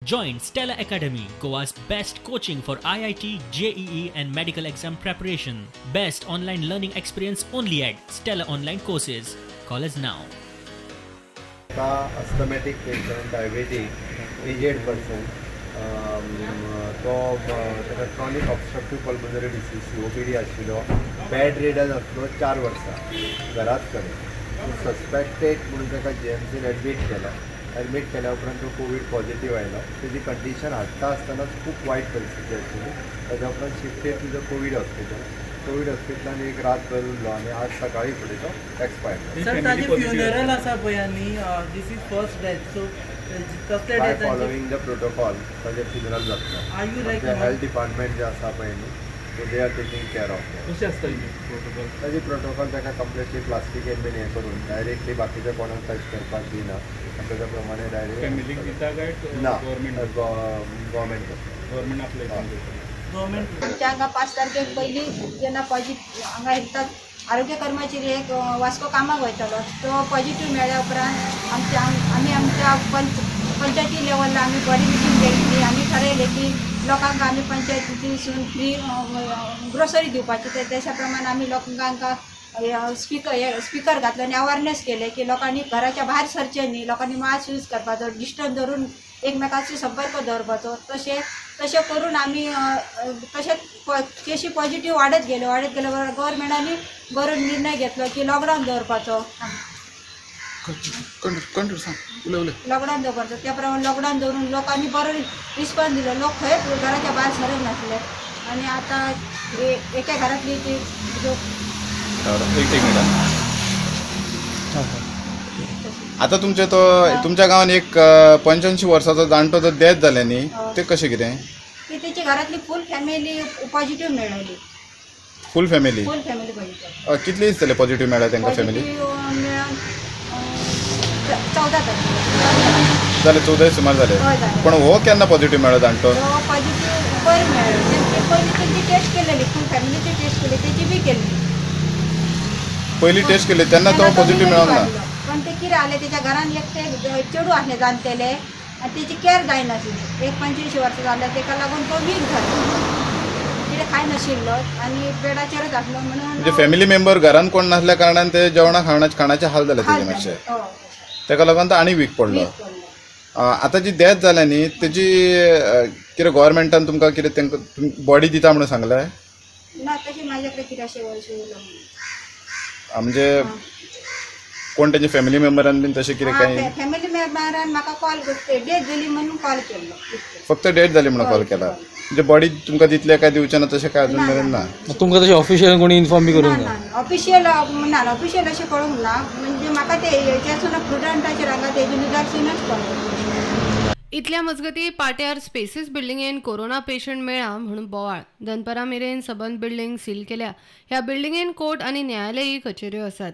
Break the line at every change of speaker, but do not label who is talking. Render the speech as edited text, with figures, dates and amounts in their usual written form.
Join Stella Academy, Goa's best coaching for IIT, JEE and medical exam preparation. Best online learning experience only at Stella Online Courses. Call us now.
Asthmatic patient, diabetic, aged person, तो ताका chronic obstructive pulmonary disease COPD आशिल्लो, bed ridden आसलो 4 वर्सां घरात कडेन. Suspected म्हणून ताका जीएमसीन admit केलो. एडमीट केल्या उपरांत तो कोवीड पॉझिटिव्ह आयलो. तेजी कंडिशन हाडटा आसतनाच खूब वायट परिस्थिती आशिल्ली. ताज्या उपरांत shifted to the COVID hospital. COVID हॉस्पिटलान एक रातभर उरलो आनी आज सकाळी फुडें तो एक्सपायर्ड जालो.
सर, ताजें फ्युनरल आसा पळय आनी this is first death, so कसले
बाय फॉलोइंग the protocol ताजें फ्युनरल जातलो. हेल्थ डिपार्टमेंट जें आसा पळय न्ही, so they are taking care of that.
कशें आसता प्रोटोकॉल?
ताजी प्रोटोकॉल ताका कंप्लिटली प्लास्टिकेन बीन हें करून डायरेक्टली बाकीच्या कोणाक टच करपाक दिना आनी ताज्या प्रमाणे डायरेक्ट
फॅमिलीक दिता काय
ना,
गव्हर्मेंट?
गव्हर्मेंट करता.
गव्हर्मेंट आपलें
गव्हर्मेंट.
आमच्या हांगा 5 तारखेक पयलीं जेन्ना पॉझिटिव्ह हांगा हेल्थाक आरोग्य कर्मचारी एक वास्को कामाक वयतालो, तो पॉझिटिव्ह मेळ्ळ्या उपरांत आमच्या आमी आमच्या पंचायती लेवलार आमी बरी मिटींग घेतली आनी ठरयलें की लोकांक आमी पंचायतीसून फ्री ग्रोसरी दिवपाची. ते तशा प्रमाणे आमी लोकांक स्पिकर घातलो आनी अवेरनेस केलें की लोकांनी घराच्या भायर सरचें न्ही, लोकांनी मास्क यूज करपाचो, डिस्टन्स धरून एकमेकांशी संपर्क दवरपाचो. तशें तशें करून आमी तशेंच केशी पॉझिटिव्ह वाडत गेल्यो. वाडत गेल्या बरोबर गव्हर्मेंटांनी बरो निर्णय घेतलो की लॉकडावन दवरपाचो. लॉकडावन दवरपाचो त्या प्रमाणे लॉकडावन दवरून लोकांनी बरो रिस्पॉन्स दिलो. लोक खंयच घराच्या भायर सरक नासले आनी आतां एका घरांतली जी
एक मिनिट. आता तुमचे तो तुमच्या गांवान एक 85 वर्साचो जाणटो जो डेथ जाले न्ही, ते कशें कितें?
की तेची घरांतली फूल फॅमिली पॉझिटिव्ह मेळ्ळी.
Full family?
Full family positive.
कितले दीस जाले पॉझिटिव्ह मेळ्ळा तांकां फॅमिली?
मेळून 14 तारखेक
जाले, 14 सुमार जाले. पण हो केन्ना पॉझिटिव्ह मेळ्ळो जाणटो?
हो पॉझिटिव्ह पयर मेळ्ळो. तेंची पयलीं तेंची टेस्ट केलेली, फूल फॅमिलीची टेस्ट केली, तेची बी केल्ली.
पयली टेस्ट केली तेन्ना तो पॉझिटिव्ह मेळोंक ना.
पण ते कितें जालें, तेच्या घरान एकटें चेडूं आसलें जाणटेलें आनी तेची कॅर जायनाशिल्ली. एक 85 वर्सां जालें, तेका लागून तो वीक जालो, कितें खाय नाशिल्लो आनी बेडाचेरच आसलो म्हणून.
म्हणजे फॅमिली मेंबर घरान कोण नासल्या कारणान ते जेवणा खाणाचे हाल जाले तेजे मातशे, तेका लागून तो आनी वीक पडलो. आतां जी डेथ जाल्या न्ही तेजी कितें गव्हर्मेंटान तुमकां कितें तांकां बॉडी दिता म्हणून सांगलें?
ना, तशें म्हाजे कडेन कितें अशें
म्हणजे कोण तेजे फॅमिली मेंबरान बीन तशें कितें कांय?
फॅमिली मेंबरान म्हाका कॉल, डेथ जाली म्हणून कॉल केल्लो.
फक्त डेथ जाली म्हणून कॉल केला? म्हणजे बॉडी तुमकां दितले काय दिवचे ना तशें काय अजून मेरेन ना?
तुमकां तशें ऑफिशियल कोणी इन्फॉर्म बी करूंक ना?
ऑफिशियल ना, ऑफिशियल अशें कळूंक ना. म्हणजे म्हाका ते हेच्यासून प्रुडंटाचेर हांगा तेजे निदर्शनच कळ्ळें.
इतल्या मजगती पाट्यार स्पेसीस बिल्डिंगेन कोरोना पेशंट मेळ्ळा म्हणून बोवाळ. दनपरा मेरेन सबंद बिल्डिंग सील केल्या. ह्या बिल्डिंगेन कोर्ट आनी न्यायालयी कचेऱ्यो आसात.